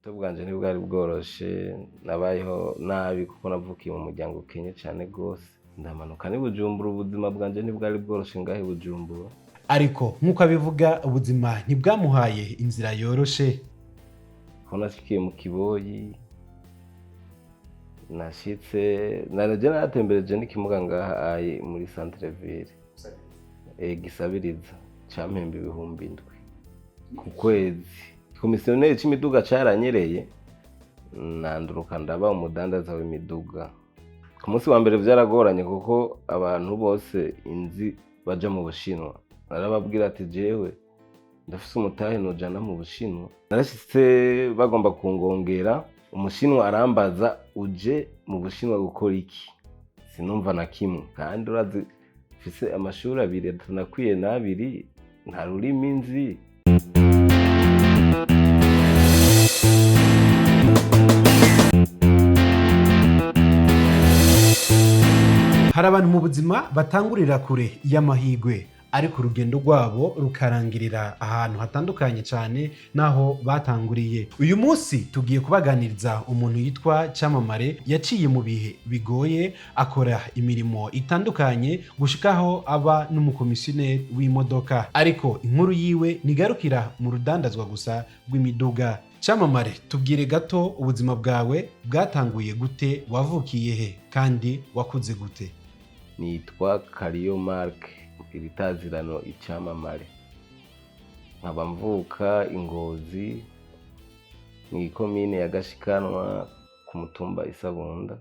Ubuto bwanje ntibwari bworoshe, nabayeho nabi kuko navukiye mu muryango ukenye cane gose. Ndamanuka n'i Bujumbura, ubuzima bwanje ntibwari bworoshe ngaha i Bujumbura. Ariko nk'uko abivuga, ubuzima ntibwamuhaye inzira yoroshe. Aho nashikiye mu Kiboyi, nashitse naje naratembereje n'ikimuga ngaha ayi muri centre ville gisabiriza campemba 7000 ku kwezi. Komisiyoneri c'imiduga caranyereye, nanduruka ndaba umudandaza w'imiduga. Ku munsi wa mbere vyaragoranye kuko abantu bose inzi baja mu Bushinwa, narababwira ati jewe ndafise umutahe nojana mu Bushinwa. Narashitse bagomba kungongera, umushinwa arambaza uje mu Bushinwa gukora iki? Sinumva na kimwe, kandi urazi mfise amashuri abiri atanakwiye n'abiri, nta rurimi nzi. Hari abantu mu buzima batangurira kure y'amahirwe, ariko urugendo rwabo rukarangirira ahantu hatandukanye cyane n'aho batanguriye. Uyu munsi tugiye kubaganiriza umuntu yitwa Cyamamare, yaciye mu bihe bigoye, akora imirimo itandukanye gushikaho aba n'umukomisiyoneri w'imodoka. Ariko inkuru yiwe ntigarukira mu rudandazwa gusa rw'imiduga. Cyamamare, tubwire gato ubuzima bwawe bwatanguye gute, wavukiye he kandi wakuze gute? Nitwa Kariyo Mark, iritazirano Icamamare, nkaba mvuka i Ngozi mw'ikomine ya Gashikanwa ku mutumba Isabunda,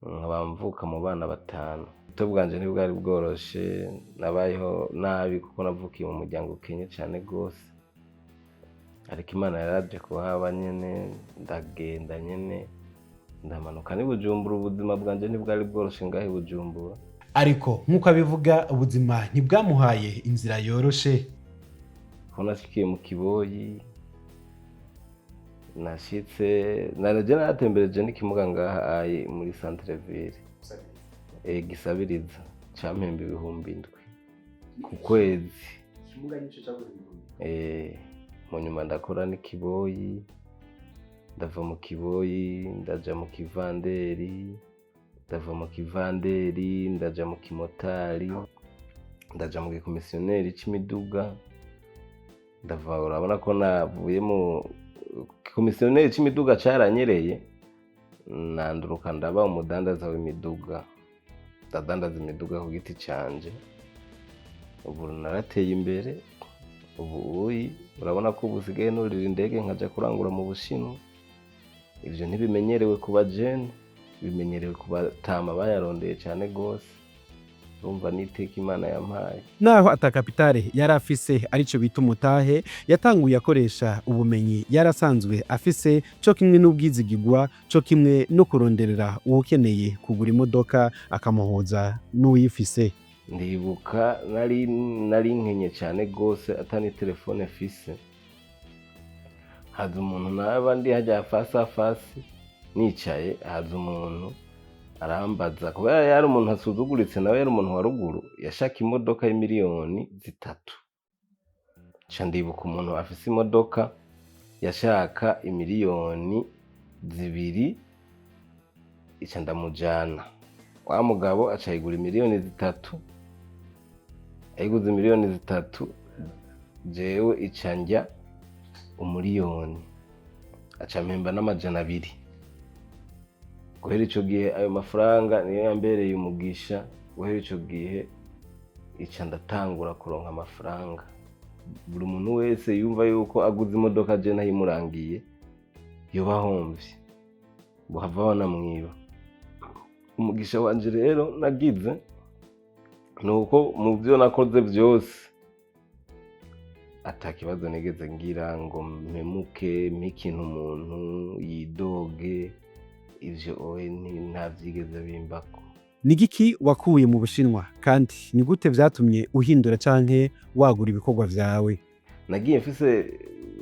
nkaba mvuka mu bana batanu. Ubuto bwanje ntibwari bworoshe, nabayeho nabi kuko navukiye mu muryango ukenye cane gose, ariko Imana yaraje kuhaba nyene, ndagenda nyene ndamanuka n'i Bujumbura, ubuzima bwanje ntibwari bworoshe ngaha i Bujumbura. Ariko nk'uko abivuga, ubuzima ntibwamuhaye inzira yoroshe. Aho nashikiye mu Kiboyi, nashitse naje naratembereje n'ikimuga ngaha ayi muri centre ville gisabiriza campemba 7000 ku kwezi. Mu nyuma ndakora n'ikiboyi, ndava mu Kiboyi ndaja mu Kivanderi, ndava mu Kivanderi ndaja mu Kimotari, ndaja mu gikomisiyoneri c'imiduga, ndava urabona ko navuye mu komisiyoneri c'imiduga caranyereye, nanduruka ndaba umudandaza w'imiduga, ndadandaza imiduga ku giti canje. Ubu narateye imbere, ubu uyi urabona ko ubu usigaye nurira indege nkaja kurangura mu Bushinwa. Ivyo ntibimenyerewe ku bajene, bimenyerewe ku batama bayarondeye cane gose. Urumva n'iteka Imana yampaye. Naho ata kapitale yari afise, arico bita umutahe, yatanguye akoresha ubumenyi yari asanzwe afise, co kimwe n'ubwizigirwa, co kimwe no kuronderera uwukeneye kugura imodoka akamuhuza n'uwuyifise. Ndibuka nari nkenye cane gose, ata n'iterefone mfise, haza umuntu, naba ndi harya fasi a fasi nicaye, haza umuntu arambaza, kubera yari umuntu asuzuguritse, nawe yari umuntu wa ruguru, yashaka imodoka y'imiliyoni 3. Nca ndibuka umuntu afise imodoka yashaka imiliyoni 2, ica ndamujana. Wa mugabo aca ayigura imiliyoni 3, ayiguze imiliyoni 3, jewe ica ndya umuliyoni, aca mpemba n'200. Guhera ico gihe ayo mafaranga niyo yambereye umugisha. Guhera ico gihe ica ndatangura kuronka amafaranga. Buri muntu wese yumva yuko aguze imodoka je ntayimurangiye yoba ahomvye, bohava banamwiba. Umugisha wanje rero nagize nuko mu vyo nakoze vyose ata kibazo nigeze ngira ngo mpemuke, mpe ikintu umuntu yidoge, ivyo oye ntavyigeze bimbako. Ni igiki wakuye mu Bushinwa, kandi ni gute vyatumye uhindura canke wagura ibikorwa vyawe? Nagiye mfise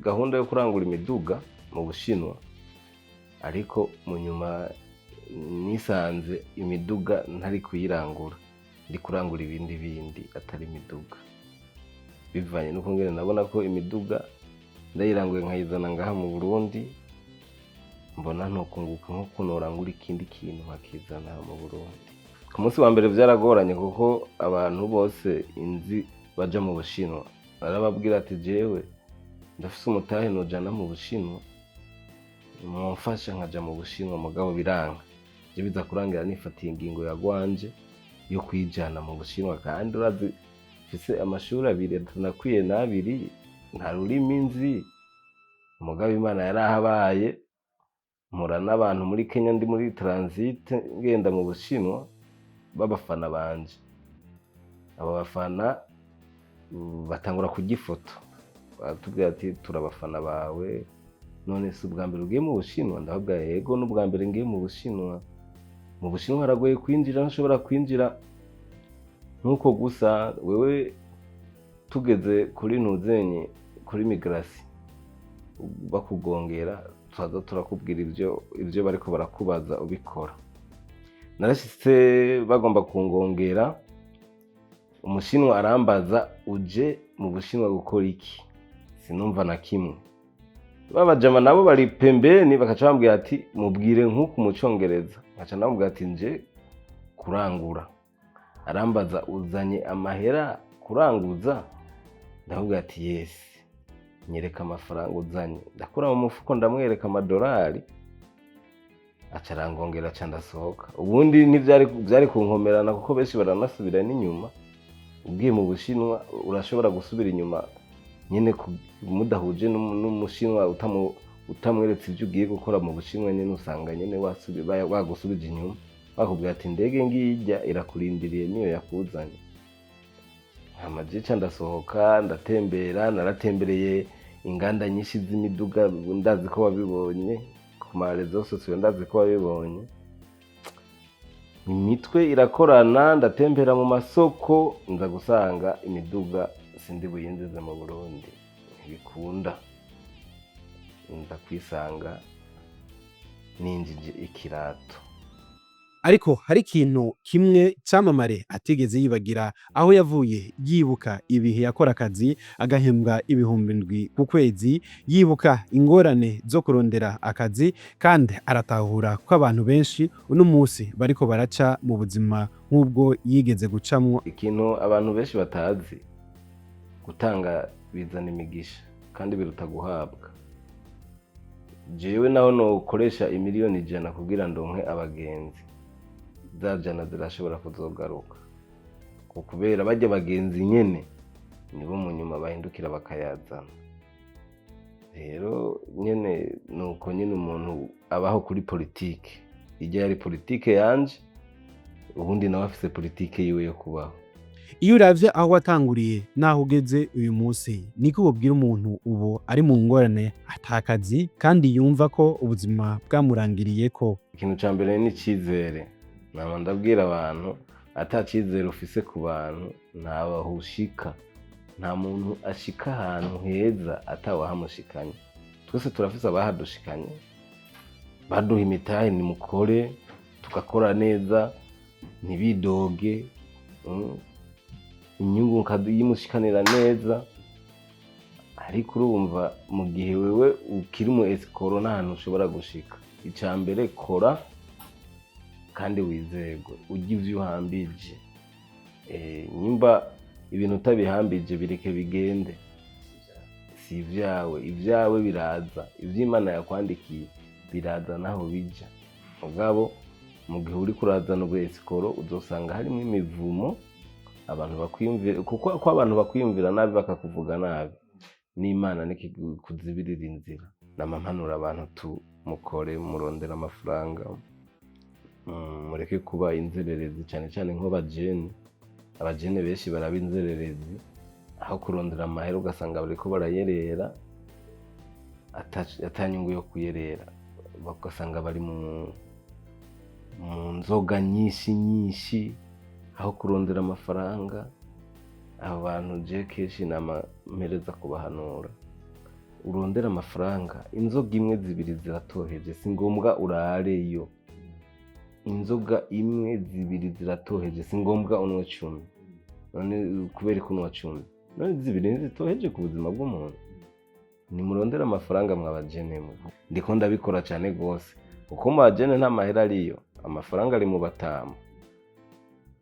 gahunda yo kurangura imiduga mu Bushinwa, ariko mu nyuma nisanze imiduga ntari kuyirangura, ndi kurangura ibindi bindi atari imiduga, bivanye n'uko ngene nabona ko imiduga Ndayiranguye nkayizana ngaha mu Burundi, mbona ntokunguka nko norangura ikindi kintu nkakizana mu Burundi. Ku munsi wa mbere vyaragoranye, kuko abantu bose inzi baja mu Bushinwa narababwira ati: "Jewe ndafise umutahe nojana mu Bushinwa, mwomfasha nkaja mu Bushinwa." Mugabo biranga. Je biza kurangira nifatiye ingingo ya gwanje yo kwijana mu Bushinwa, kandi urazi mfise amashuri abiri atanakwiye n'abiri, nta rurimi nzi. Mugabo Imana yarahabaye, mpura n'abantu muri Kenya ndi muri transit ngenda mu Bushinwa b'abafana banje. Abo bafana batangura kurya ifoto, baratubwira ati: "Turi abafana bawe, none si ubwa mbere ugiye mu Bushinwa?" Ndababwira: "Yego, n'ubwa mbere ngiye mu Bushinwa." Mu Bushinwa haragoye kwinjira, ntushobora kwinjira nk'uko gusa wewe. Tugeze kuri ntuzenye, kuri migration, bakugongera, turaza turakubwira ivyo bariko barakubaza ubikora. Narashitse bagomba kungongera, umushinwa arambaza: "Uje mu Bushinwa gukora iki?" Sinumva na kimwe. Babajama nabo bari pembeni bakaca bambwira ati: "Mubwire nk'uku mu Congereza." Nkaca ndamubwira ati: "Nje kurangura." Arambaza: "Uzanye amahera kuranguza?" Ndamubwira ati: "Yes." "Nyereka amafaranga uzanye." Ndakura mu mufuko, ndamwereka amadolari, aca arangongera, aca ndasohoka. Ubundi ntivyari vyari kunkomerana, kuko benshi baranasubira n'inyuma. Ugiye mu Bushinwa urashobora gusubira inyuma nyene mudahuje n'umushinwa, utamweretse ivyo ugiye gukora mu Bushinwa nyene, usanga nyene bagusubije inyuma, bakubwira ati: "Indege ngiyijya irakurindiriye, niyo yakuzanye." Hama je ca ndasohoka, ndatembera. Naratembereye inganda nyinshi z'imiduga, ndazi ko wabibonye ku ma réseaux sociaux, ndazi ko wabibonye. Imitwe irakorana, ndatembera mu masoko, nza gusanga imiduga sindi buyinjize mu Burundi, ntibikunda. Nza kwisanga ninjije ikirato. Ariko hari ikintu kimwe Camamare atigeze yibagira aho yavuye. Yibuka ibihe yakora akazi agahembwa 7000 ku kwezi, yibuka ingorane zo kurondera akazi, kandi aratahura ko abantu benshi uno munsi bariko baraca mu buzima nk'ubwo yigeze gucamwo. Ikintu abantu benshi batazi, gutanga bizana imigisha kandi biruta guhabwa. Jewe naho nokoresha 100 000 000 kugira ndonke abagenzi, za jana zirashobora kuzogaruka, kubera barya bagenzi nyene nibo mu nyuma bahindukira bakayazana. Rero nyene nuko nyene umuntu abaho kuri politike ijya yari politike yanje, ubundi nawe afise politike yiwe yo kubaho. Iyo uravye aho watanguriye n'aho ugeze uyu munsi, niko wobwira umuntu ubu ari mu ngorane, atakazi, kandi yumva ko ubuzima bwamurangiriyeko? Ikintu ca mbere ni icizere. Nama ndabwira abantu: ata cizere ufise ku bantu, ntaho ushika. Nta muntu ashika ahantu heza atawahamushikanye. Twese turafise abahadushikanye, baduha imitahe: "Nimukore." Tugakora neza, ntibidoge, Inyungu ukayimushikanira neza. Ariko urumva, mu gihe wewe ukiri mu escroc, nta hantu ushobora gushika. Ica mbere, kora kandi wizerwe, urye ivyo uhambije. Nyimba ibintu utabihambije, bireke bigende, si ivyawe. Ivyawe biraza, ivyo Imana yakwandikiye biraza naho bija. Mugabo mu gihe uriko urazana ubwo escroc, uzosanga harimwo imivumo, abantu bakwiyumvira, kuko ko abantu bakwiyumvira nabi, bakakuvuga nabi, n'Imana nikikuzibirira inzira. Nama mpanura abantu tu mukore, murondera amafaranga, mureke kuba inzererezi, cane cane nk'abajene. Abajene benshi baraba inzererezi aho kurondera amahera, ugasanga bariko barayerera ata nyungu yo kuyerera, ugasanga bari mu nzoga nyinshi nyinshi aho kurondera amafaranga. Abo bantu je kenshi nama mpereza kubahanura: urondera amafaranga, inzoga imwe, zibiri ziratoheje, si ngombwa urareyo. Inzoga imwe, zibiri ziratoheje, si ngombwa unywe 10. None kubera ko unywa 10, none zibiri ntizitoheje ku buzima bw'umuntu? Nimurondere amafaranga, mwabajene mwe. Ndiko ndabikora cane gose, kuko mu bajene nta mahera ariyo, amafaranga ari mu batama.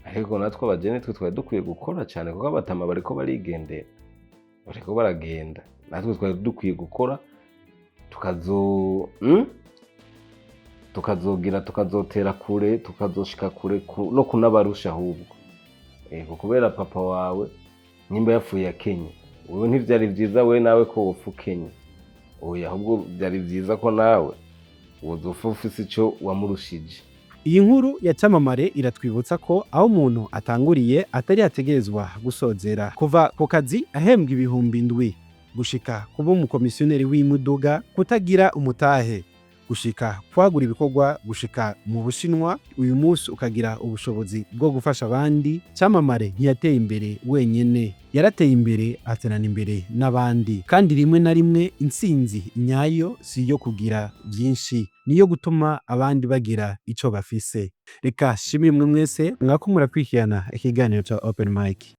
Ariko natwe abajene, twe twari dukwiye gukora cane, kuko abatama bariko barigendera, bariko baragenda. Natwe twari dukwiye gukora, tukazo tukazogira, tukazotera kure, tukazoshika kure no kunabarusha ahubwo. Ego, kubera papa wawe nimba yapfuye akenye, wewe ntivyari vyiza we nawe ko wopfa ukenye. Oya, ahubwo vyari vyiza ko nawe wozopfa ufise ico wamurushije. Iyi nkuru ya Camamare iratwibutsa ko aho umuntu atanguriye atari yategerezwa gusozera. Kuva ku kazi ahembwa 7000, gushika kuba umukomisiyoneri w'imiduga, kutagira umutahe, gushika kwagura ibikorwa, gushika mu Bushinwa, uyu munsi ukagira ubushobozi bwo gufasha abandi. Camamare ntiyateye imbere wenyene, yarateye imbere aterana imbere n'abandi. Kandi rimwe na rimwe intsinzi nyayo si iyo kugira byinshi, niyo gutuma abandi bagira ico bafise. Reka shimire mwe mwese mwako murakurikirana ikiganiro ca Open Mic.